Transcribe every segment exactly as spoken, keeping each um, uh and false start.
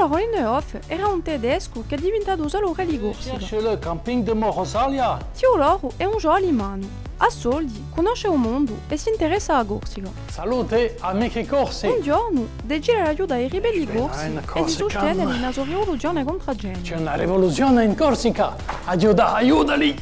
Allora, Linnehof era un tedescu chì hè diventatu solu rè di Corsica. Cherche le camping de Mont Rosalia. Tiu loru hè un ghjovanu alimanu. Hà soldi, cunnosce u mondu è s'interessa à a Corsica. Salute, amichi corsi! Un ghjornu, decide d'aiutà i ribelli corsi è di susteneli in a so rivoluzione contrà Genova. C'è una rivoluzione in Corsica! Aiuta, aiutali!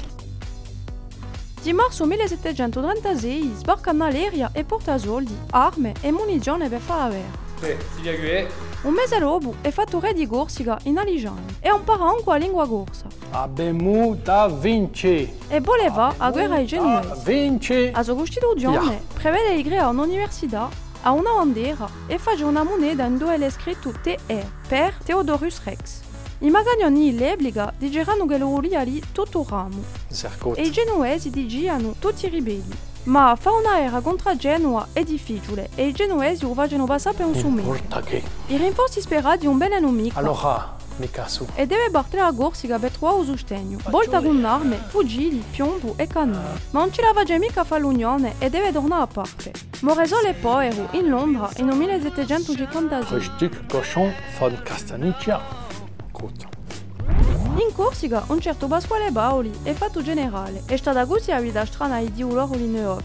Di marzu mille settecentu trentasei sbarca in Aleria è porta soldi, arme è munizione per fà a guerra. Sì, sì, sì. Un mese dopu hè fattu rè di Corsica in Alisgiani è impara ancu a lingua corsa. Avemu da vince! È vole fà a guerra à i Genuvesi. Avemu da vince! A so custituzione prevede di creà un'università, hà una bandera è face una muneta induve hè scrittu T R per Theodorus Rex. I magagnoni di l'epica diceranu ch'ellu vulia lì tuttu u ramu. È i Genuvesi dicianu tutti i ribelli. Ma fà una guerra contr'à Genova hè difficiule è i Genuvesi u facenu passà per un summete. I rinforzi sperati ùn venenu micca. Allora, mi casu. È deve parte da a Corsica per truvà u sustegnu. Volta cù arme, fucili, piombu è cannoni. Ma ùn ci la face micca à fà l'unione è deve turnà à parte. More solu è poveru in Londra in u mille settecentu cinquantasei. Rustic, cochon, fan castagniccia. Écoute. In Corsica, un certu Pasquale Paoli hè fattu generale. Hè stata cusì a vita strana di tiu loru Linnehof.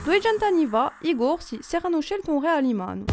Duiecentu anni fà, i Corsi s'eranu sceltu un rè alimanu.